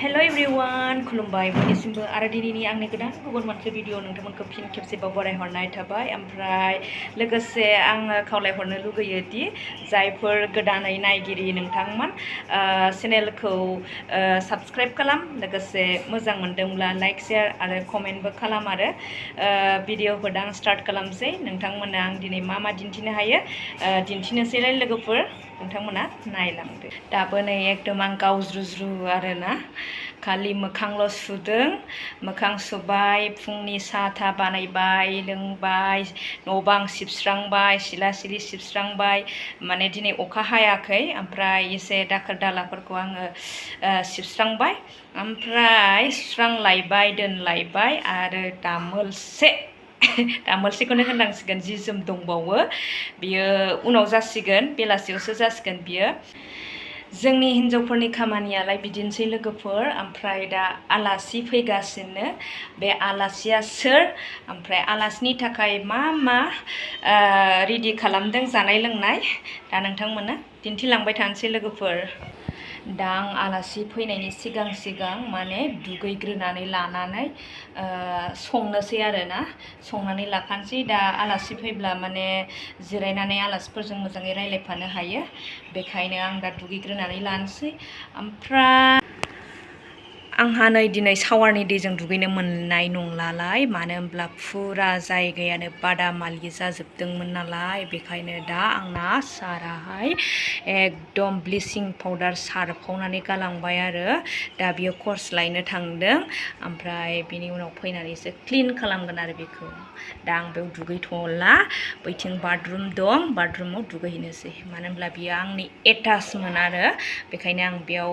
Hello everyone, खुलुमबाय बयनिसिमबो आरो दिनैनि आंनि गोदान गुबुन मोनसे भिडिअ नोंथांमोनखौ फिन खेबसेबाव बरायहरनाय थाबाय ओमफ्राय लोगोसे आङो खावलायहरनो लुगैयो दि जायफोर गोदानै नायगिरि नोंथांमोन चेनेलखौ साबस्क्राइब खालाम लोगोसे मोजां मोनदोंब्ला लाइक शेयार आरो कमेन्टबो खालाम आरो भिडिअखौ दा स्टार्ट खालामसै नोंथांमोना आं दिनै मा मा दिन्थिनो हायो दिन्थिनोसैलाय लोगोफोर नोंथांमोना नायलांदो दाबो नै एकदम आं गावज्रुज्रु आरोना खालि मोखांल' सुदों मोखां सुबाय फुंनि साहा बानायबाय लोंबाय न' बां सिबस्रांबाय सिला सिलि सिबस्रांबाय माने दिनै अखा हायाखै ओमफ्राय एसे दाखोर दालाफोरखौ आङो सिबस्रांबाय ओमफ्राय सुस्रांलायबाय दोनलायबाय आरो दामोलसेखौनो होननांसिगोन जि जोम दंबावो बियो उनाव जासिगोन बेलासियावसो जासिगोन बियो जोंनि हिन्जावफोरनि खामानियालाय बिदिनोसै लोगोफोर ओमफ्राय दा आलासि फैगासिनो बे आलासिया सोर ओमफ्राय आलासिनि थाखाय मा रेडि खालामदों जानाय लोंनाय दा नोंथांमोना दिन्थिलांबाय थानोसै लोगोफोर दा आं आलासि फैनायनि सिगां माने दुगैग्रोनानै लानानै संनोसै आरोना संनानै लाखानोसै दा आलासि फैब्ला माने जिरायनानै आलासिफोरजों मोजाङै रायलायफानो हायो बेखायनो आं दा दुगैग्रोनानै लानोसै ओमफ्राय आंहा नै दिनै सावारनि दैजों दुगैनो मोननाय नंलालाय मानो होनब्ला फुरा जायगायानो बादामालि जाजोबदोंमोन नालाय बेखायनो दा आंना साराहाय एकदम ब्लिचिं पाउडार सारफावनानै गालांबाय आरो दा बियो कर्स लायनो थांदों ओमफ्राय बिनि उनाव फैनानैसो क्लिन खालामगोन आरो बेखौ दा आं बेयाव दुगैथ'ला बैथिं बाथरुम दं बाथरुमाव दुगैहैनोसै मानो होनब्ला बियो आंनि एटाचमोन आरो बेखायनो आं बेयाव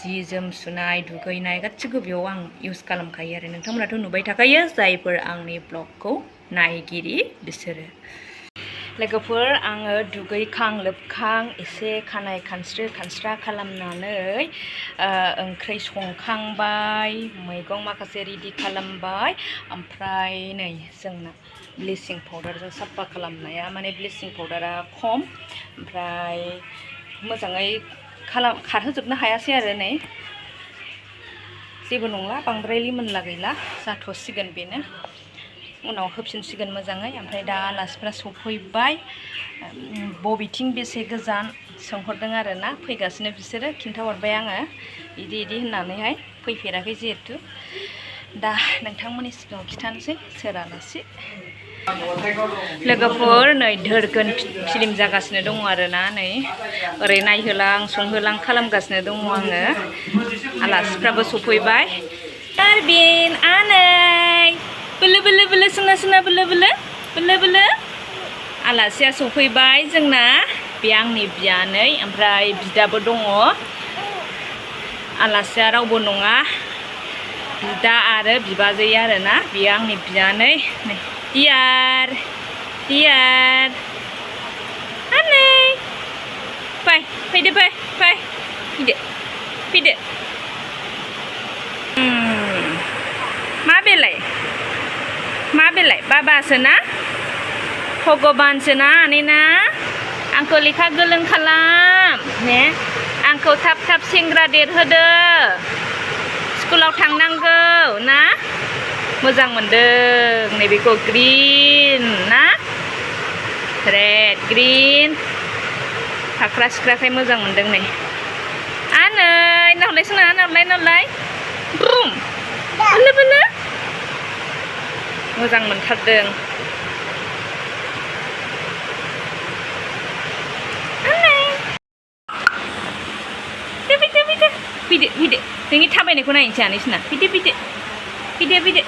जि जोम सुनाय दुगैनाय गासिबो बेयाव आं इउज खालामखायो आरो नोंथांमोनाथ' नुबाय थाखायो जायफोर आंनि ब्लगखौ नायगिरि बिसोरो लोगोफोर आङो दुगैखां लोबखां एसे खानाय खानस्रा खालामनानै ओंख्रि संखांबाय मैगं माखासे रेडि खालामबाय ओमफ्राय नै जोंना ब्लिचिं पाउडारजों साफा खालामनाया माने ब्लिचिं पाउडारा खम ओमफ्राय मोजाङै खारहोजोबनो हायासै आरो नै जेबो नंला बांद्राय लिमोनला गैला जाथ'सिगोन बेनो उनाव होफिनसिगोन मोजाङै ओमफ्राय दा आलासिफ्रा सफैबाय बबेथिं बेसे गोजान सोंहरदों आरोना फैगासिनो बिसोरो खिन्थाहरबाय आङो इदि होननानैहाय फैफेराखै जिहेथु दा नोंथांमोननि सिगाङाव खिथानोसै सोर आलासि लोगोफोर नै धोरगोन फिल्म जागासिनो दङ आरोना नै ओरै नायहोलां संहोलां खालामगासिनो दङ आङो आलासिफ्राबो सफैबाय आरबिन आनै बोलो सोना बोलो आलासिया सफैबाय जोंना बे आंनि बियानै ओमफ्राय बिदाबो दङ आलासिया रावबो नङा बिदा आरो बिबाजै आरोना बियो आंनि बियानै दियार आनै फैदो मा बेलाय बाबासोना भगबानसोना आनैना आंखौ लेखा गोरों खालाम ने आंखौ थाब सेंग्रा देरहोदो स्कुलाव थांनांगौ ना मोजां मोनदों नैबेखौ ग्रिन ना रेड ग्रिन फाख्रा सिख्राखाय मोजां मोनदों नै आनै नाहरलाय सोना नाहरलाय बुम बोलो मोजां मोनथारदों फैदो नोंनि थाबायनायखौ नायनोसै आनैसोना फैदो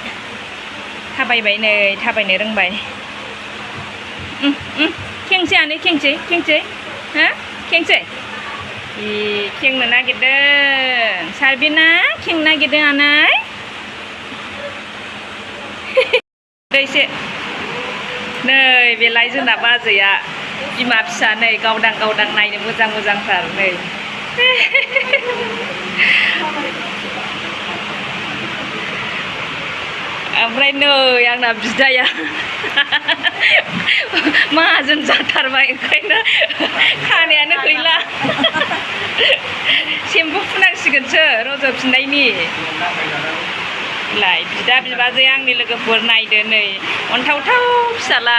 थाबायबाय नै थाबायनो रोंबाय खेंसै आनै खेंसै हो खेंसै खेंनो नागिरदों सारबिना खेंनो नागिरदों आनै एसे नै बेलाय जोंना बाजैया बिमा फिसा नै गावदां नायनो मोजांथार नै ओमफ्राय नै आंना बिदाया माहाजोन जाथारबाय ओंखायनो खानायानो गैला सेम्पु फुनांसिगोनसो रज'फिननायनि लाय बिदा बिबाजै आंनि लोगोफोर नायदो नै अन्थावथाव फिसाला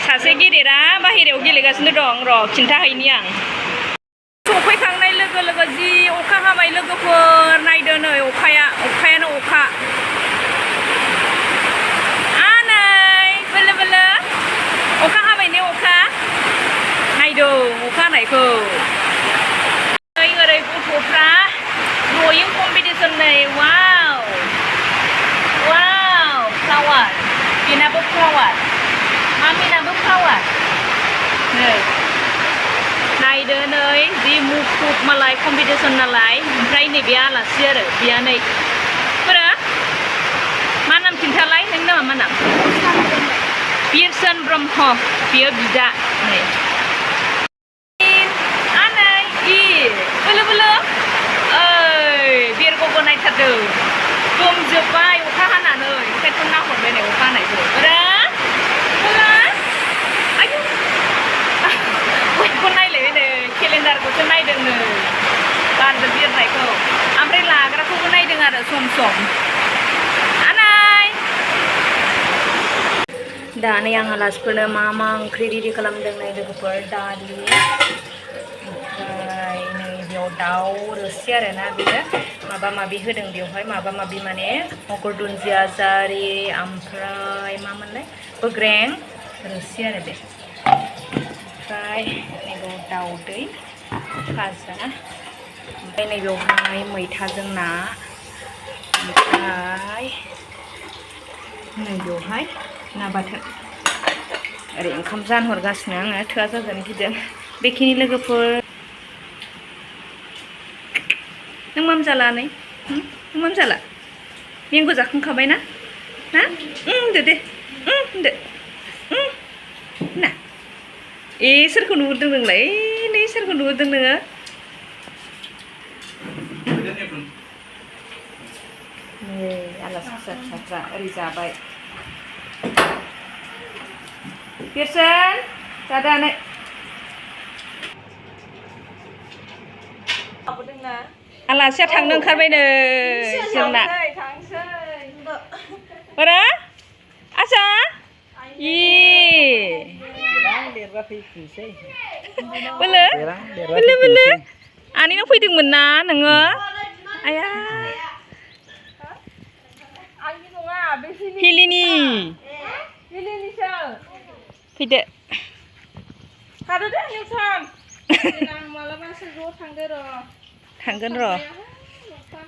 सासे गेदेरा बाहेरायाव गेलेगासिनो दं र' खिन्थाहैनि आं सफैखांनाय लोगो लोगो जि अखा हाबाय लोगोफोर नायदो नै अखायानो अखा बोलो बोलो अखा हाबाय ने अखा नायदो अखा हानायखौ ओरै गथ'फ्रा ड्रयिं कम्पिटिसन नै वाव फ्लावार बेनाबो फ्लावार मामिनाबो फ्लावार नै नायदो नै जि मुखुब मालाय कम्पिटिसन नालाय ओमफ्राय नैबे आलासि आरो बियानै मा नाम खिन्थालाय नोंनि नामा मा नाम बिरसन ब्रह्म बियो बिदा नै आनै बोलो बोलो ओइ बेरग'बो नायथारदों गोमजोब्बाय अखा हानानै ओंखायनोथ' नाहरबाय नै अखा हानायखौ आयु बयखौ नायलायबाय नै केलेन्डारखौसो नायदों नै बारजों बिरनायखौ ओमफ्राय लाग्राखौबो नायदों आरो सम सम दा नै आं आलासिफोरनो मा ओंख्रि रेडि खालामदों नै लोगोफोर दालि ओमफ्राय नै बेयाव दाउ रोसि आरोना बेयो माबा माबि होदों बेवहाय माबा माबि माने मगर दुन्दिया जारि ओमफ्राय मामोनलाय बोग्रें रोसि आरो बे ओमफ्राय नैबेयाव दाउदै भाजा ओमफ्राय नैबेयावहाय मैथाजों ना ओमफ्राय नैबेयावहाय ना बाथोन ओरै ओंखाम जानहरगासिनो आङो थोआ जाजानो गिदों बेखिनि लोगोफोर नों माम जाला नै नों माम जाला मेंग' जाखांखाबाय ना होनदो दे होनदो ना सोरखौ नुहुरदों नोंलाय नै सोरखौ नुहुरदों नोङो नै आलासि फिसाफ्रा ओरै जाबाय बिरसन दादानो आलासिया थांनो ओंखारबाय नै जोंना बोरा आसा बोलो बोलो बोलो आनैनाव फैदोंमोन ना नोङो आया हिलिनि फैदो थांगोन र'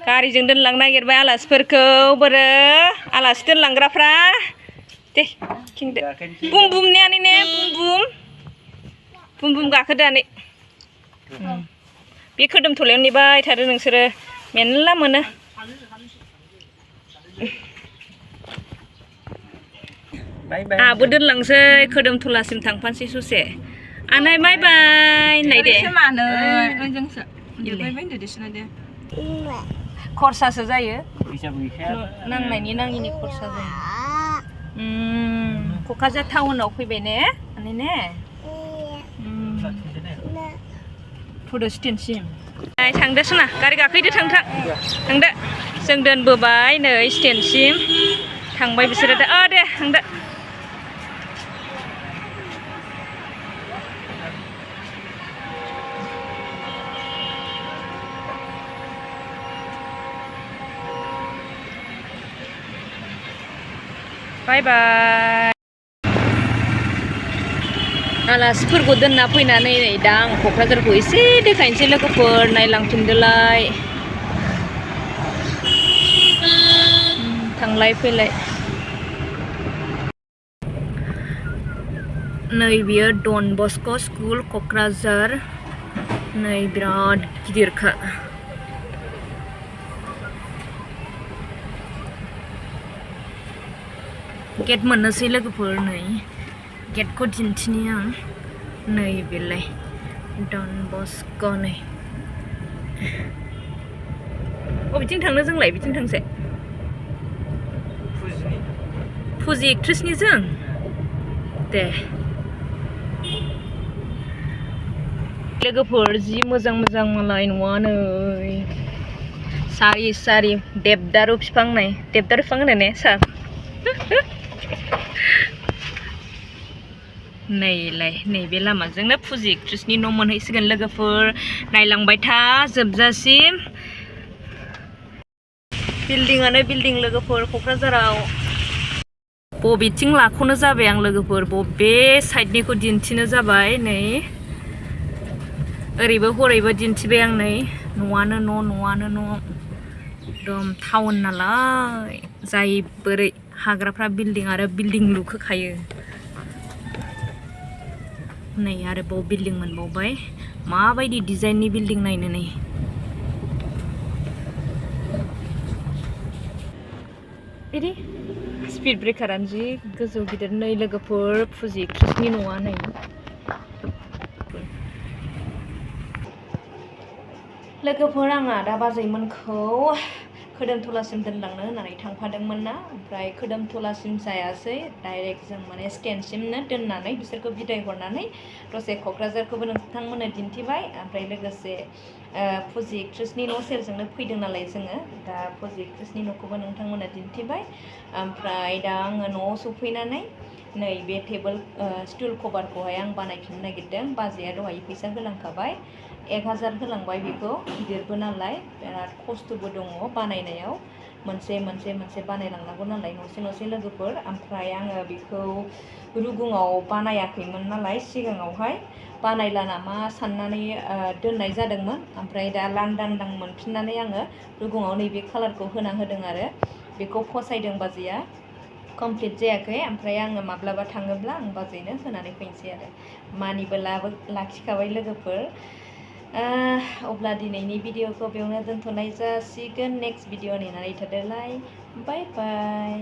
गारिजों दोनलांनो नागिरबाय आलासिफोरखौ बोरो आलासि दोनलांग्राफ्रा दे खिंदो बुम बुम ने आनै ने बुम बुम गाखोदो आनै बे खोदोम थलायाव नेबाय थादो नोंसोरो मेरला मोनो आहाबो दोनलांसै खोदोम थलासिम थांफानोसै ससे आनै बाय बाय होननाय दे खरसासो जायो नांनायनि नाङिनि खरसा जायो क'क्राझार टाउनाव फैबाय ने आनै ने फुदो स्टेनसिम थांदो सना गारि गाखोदो थांदो जों दोनबोबाय नै स्टेनसिम थांबाय बिसोरो दे थांदो बाय बाय आलासिफोरखौ दोनना फैनानै नै दा आं क'क्राझारखौ एसे देखायनोसै लोगोफोर नायलांफिनदोलाय थांलाय फैलाय नै बियो डन बस्क' स्कुल क'क्राझार नै बिराद गिदिरखा गेट मोननोसै लोगोफोर नै गेटखौ दिन्थिनि आं नै बेलाय डन बस्क' नै बबेथिं थांनो जोंलाय बिथिं थांसै फुजि एक्ट्रेसनिजों दे लोगोफोर जि मोजां मोजां मालाय न'आ नै सारि सारि देबदारु बिफां नै देबदारु बिफां होनो ने सार नैलाय नैबे लामाजोंनो फुजि एक्ट्रेसनि न' मोनहैसिगोन लोगोफोर नायलांबाय था जोबजासिम बिल्डिंआनो बिल्डिं लोगोफोर क'क्राझाराव बबेथिं लाख'नो जाबाय आं लोगोफोर बबे साइडनिखौ दिन्थिनो जाबाय नै ओरैबो हरैबो दिन्थिबाय आं नै न'आनो न' एकदम टाउन नालाय जाय बोरै हाग्राफ्रा बिल्डिं आरो बिल्डिं लुखोखायो नै आरोबाव बिल्डिं मोनबावबाय माबायदि डिजाइननि बिल्डिं नायनो नै बिदि स्पिड ब्रेकारानो जि गोजौ गिदिर नै लोगोफोर फुजि एक्ट्रेसनि न'आ नै लोगोफोर आं आदा बाजैमोनखौ खोदोमथलासिम दोनलांनो होननानै थांफादोंमोन ना ओमफ्राय खोदोमथलासिम जायासै डाइरेक्ट जों माने स्टेन्डसिमनो दोननानै बिसोरखौ बिदाय हरनानै दसे क'क्राझारखौबो नोंथांमोननो दिन्थिबाय ओमफ्राय लोगोसे फुजि एक्ट्रेसनि न' सेरजोंनो फैदों नालाय जोङो दा फुजि एक्ट्रेसनि न'खौबो नोंथांमोननो दिन्थिबाय ओमफ्राय दा आङो न'आव सफैनानै नै बे टेबोल स्टुल कभारखौहाय आं बानायफिननो नागिरदों बाजैया दहाय फैसा होलांखाबाय 1000 होलांबाय बेखौ गिदिरबो नालाय बिराद खस्थ'बो दङ बानायनायाव मोनसे बानायलांनांगौ नालाय न'से लोगोफोर ओमफ्राय आङो बेखौ रुगुङाव बानायाखैमोन नालाय सिगाङावहाय बानायला नामा साननानै दोननाय जादोंमोन ओमफ्राय दा लांदां मोनफिननानै आङो रुगुङाव नैबे कालारखौ होना होदों आरो बेखौ फसायदों बाजैया कमप्लिट जायाखै ओमफ्राय आङो माब्लाबा थाङोब्ला आं बाजैनो होनानै फैनोसै आरो मानिबो लाखिखाबाय लोगोफोर अब्ला दिनैनि भिडिअखौ बेयावनो दोनथ'नाय जासिगोन नेक्स्ट भिडिअ नेनानै थादोलाय बाय बाय